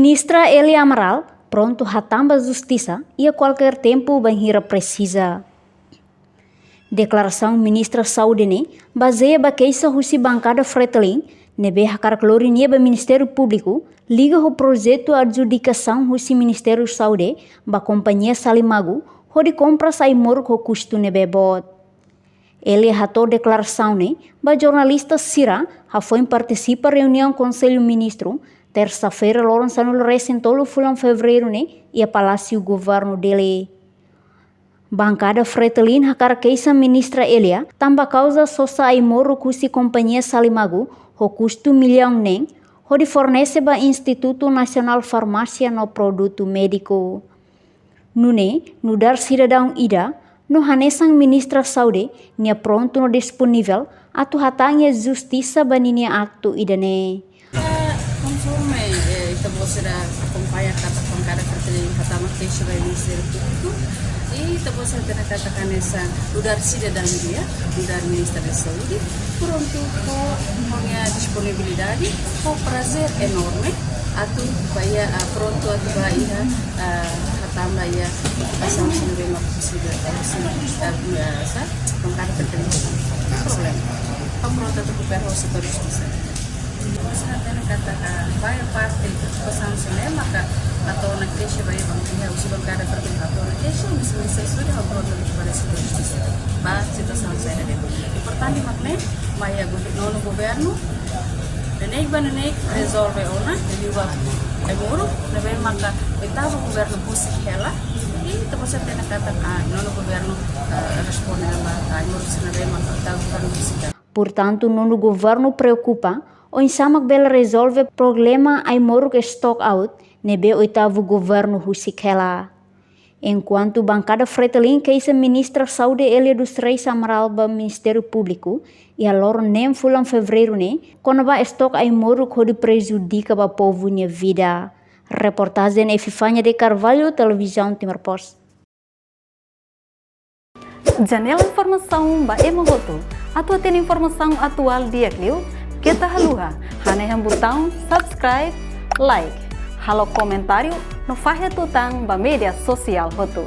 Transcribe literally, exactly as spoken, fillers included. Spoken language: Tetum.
Ministra Elia Amaral prontu hatán ba justisa iha kualkér tempu bainhira presiza. Deklarasaun Ministra Saúde ne'e bazeia ba keixa husi bankada Fretilin ne'ebé hakarak lori nia ba Ministériu Públiku liga ho projetu adjudikasaun husi Ministériu Saúde ba kompañia Salimagu hodi kompras ai-moruk ho kustu ne'ebé boot. Elia hato'o deklarasaun ne'e ba jornalista sira hafoin partisipa reuniaun Konsellu Ministru, tersa-feira loron sanulu-resin-tolu fulan Fevereiru ne'e iha Palásiu Governu Dili. Bankada Fretilin hakarak keixa Ministra Elia tanba kauza sosa ai-moruk husi kompañia Salimagu ho kustu millaun neen hodi fornese ba Institutu Nasionál Farmásia no Produtu Médiku. Nune'e, nu'udar sidadaun ida, no hanesan Ministra Saúde, nia prontu no disponivel atu hatán iha justisa ba ninia aktu ida-ne'e. Ah, konforme, eh, ita-boot sira akompaña katak bankada Fretilin hatama keixa ba Ministériu Públiku, i ita-boot sira hatene katak hanesan nu'udar sidadaun ida, nu'udar Ministra da Saúde, prontu ho, ho nia disponibilidade, ho prazer enorme, atu ba iha, ah, prontu atu ba iha, ah, hatán ba iha okupasaun sira ne'ebé mak husi, ah, husi, ah, ah, sa, bankada Fretilin. Problema. Ha'u prontu atu koopera ho setór justisa. Ita-boot sira hatene katak, ah, ba iha parte okupasaun sira ne'e maka hato'o ona keixa ba iha bank-, iha husi bankada Fretilin hato'o ona keixa, husi Ministériu Saúde ha'u prontu atu koopera ho setór justisa. Ba situasaun sira ne'e. Importante mak ne'e, mai iha gover-, nonu governu, neineik ba neineik rezolve ona, liuliu ba ai-moruk ne'ebé maka oitavu governu husik hela, i ita-boot sira hatene katak, ah, nonu governu, ah, responde ba ai-moruk sira ne'ebé maka oitavu governu husik hela. Portantu, nonu governu preokupa oinsá mak bele rezolve problema ai-moruk stock out ne'ebé oitavu governu husik hela. Enkuantu bankada Fretilin keixa Ministra Saúde Elia dos Reis Amaral ba Ministériu Públiku iha loron neen fulan Fevereiru ne'e, kona-ba stock ai-moruk hodi prejudika ba povu nia vida. Reportajen Epifania de Carvalho, Televizaun Timor Post. Janela informasaun ba ema hotu. Atu hatene informasaun atuál di'ak liu, keta haluha hanehan butaun subscribe, like, halo komentáriu no fahe tutan ba média sosiál hotu.